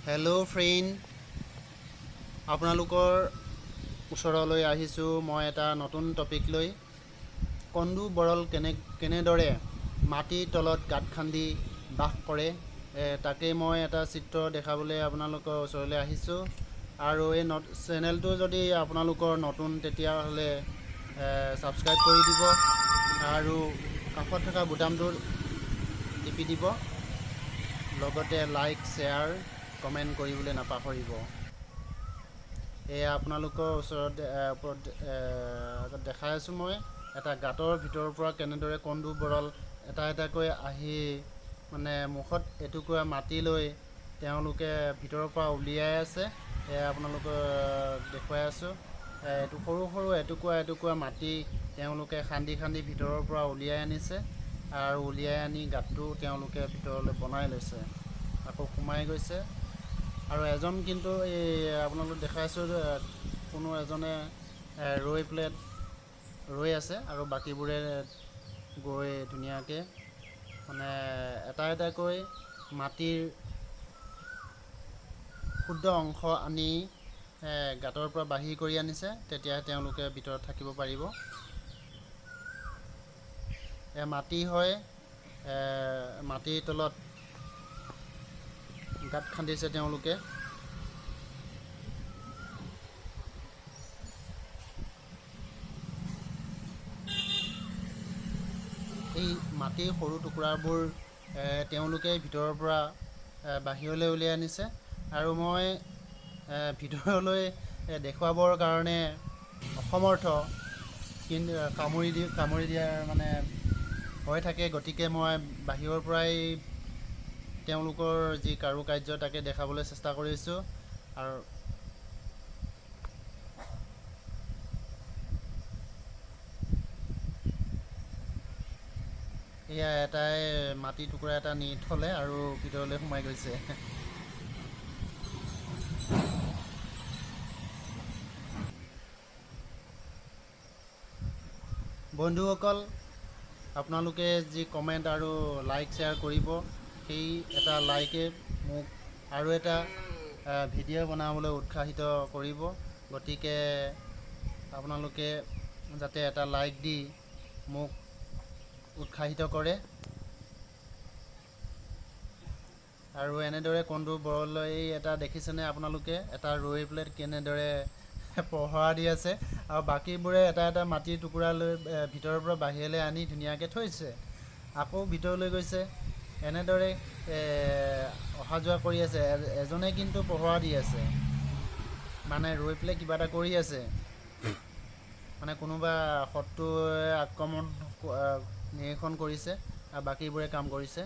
Hello' friend, আপোনালোকৰ ওচৰলৈ আহিছোঁ মই এটা নতুন টপিক লৈ। কন্দু বৰল কেনেদৰে মাটিৰ তলত গাঁত খান্দি বাস কৰে, তাকেই মই এটা চিত্ৰ দেখাবলৈ আপোনালোকৰ ওচৰলৈ আহিছোঁ। আৰু এই চেনেলটো যদি আপোনালোকৰ নতুন তেতিয়াহ'লে ছাবস্ক্ৰাইব কৰি দিব আৰু কাষত থকা বুটামটো টিপি দিব, লগতে লাইক শ্বেয়াৰ কমেণ্ট কৰিবলৈ নাপাহৰিব। এয়া আপোনালোকৰ ওপৰত দেখাই আছোঁ মই এটা গাঁতৰ ভিতৰৰ পৰা কেনেদৰে কন্দু বৰল এটা এটাকৈ আহি মানে মুখত এটুকুৰা মাটি লৈ তেওঁলোকে ভিতৰৰ পৰা উলিয়াই আছে। এয়া আপোনালোকক দেখুৱাই আছোঁ। এইটো সৰু সৰু এটুকুৰা এটুকুৰা মাটি তেওঁলোকে খান্দি খান্দি ভিতৰৰ পৰা উলিয়াই আনিছে আৰু উলিয়াই আনি গাঁতটো তেওঁলোকে ভিতৰলৈ বনাই লৈছে, আকৌ সোমাই গৈছে। আৰু এজন কিন্তু এই আপোনালোক দেখাইছোঁ, কোনো এজনে ৰৈ পেলাই ৰৈ আছে আৰু বাকীবোৰে গৈ ধুনীয়াকৈ মানে এটা এটাকৈ মাটিৰ ক্ষুদ্ৰ অংশ আনি গাঁতৰ পৰা বাহিৰ কৰি আনিছে, তেতিয়াহে তেওঁলোকে ভিতৰত থাকিব পাৰিব। এয়া মাটি হয়, মাটিৰ তলত গাঁত খান্দিছে তেওঁলোকে। এই মাটিৰ সৰু টুকুৰাবোৰ তেওঁলোকে ভিতৰৰ পৰা বাহিৰলৈ উলিয়াই আনিছে। আৰু মই ভিতৰলৈ দেখুৱাবৰ কাৰণে অসমৰ্থ, কিন্তু কামুৰি দিয়াৰ মানে ভয় থাকে, গতিকে মই বাহিৰৰ পৰাই তেওঁলোকৰ যি কাৰুকাৰ্য তাকে দেখাবলৈ চেষ্টা কৰিছোঁ। আৰু এয়া এটাই মাটি টুকুৰা এটা নি থ'লে আৰু ভিতৰলৈ সোমাই গৈছে। বন্ধুসকল, আপোনালোকে যি কমেণ্ট আৰু লাইক শ্বেয়াৰ কৰিব, সেই এটা লাইকে মোক আৰু এটা ভিডিঅ' বনাবলৈ উৎসাহিত কৰিব। গতিকে আপোনালোকে যাতে এটা লাইক দি মোক উৎসাহিত কৰে। আৰু এনেদৰে কন্দু বৰলৈ এটা দেখিছেনে আপোনালোকে, এটা ৰৈ পেলাই কেনেদৰে পহৰা দি আছে আৰু বাকীবোৰে এটা এটা মাটিৰ টুকুৰা লৈ ভিতৰৰ পৰা বাহিৰলৈ আনি ধুনীয়াকৈ থৈছে, আকৌ ভিতৰলৈ গৈছে। এনেদৰে অহা যোৱা কৰি আছে। এজনে কিন্তু পহৰা দি আছে, মানে ৰৈ পেলাই কিবা এটা কৰি আছে, মানে কোনোবা শত্ৰুৱে আক্ৰমণ নিৰীক্ষণ কৰিছে আৰু বাকীবোৰে কাম কৰিছে।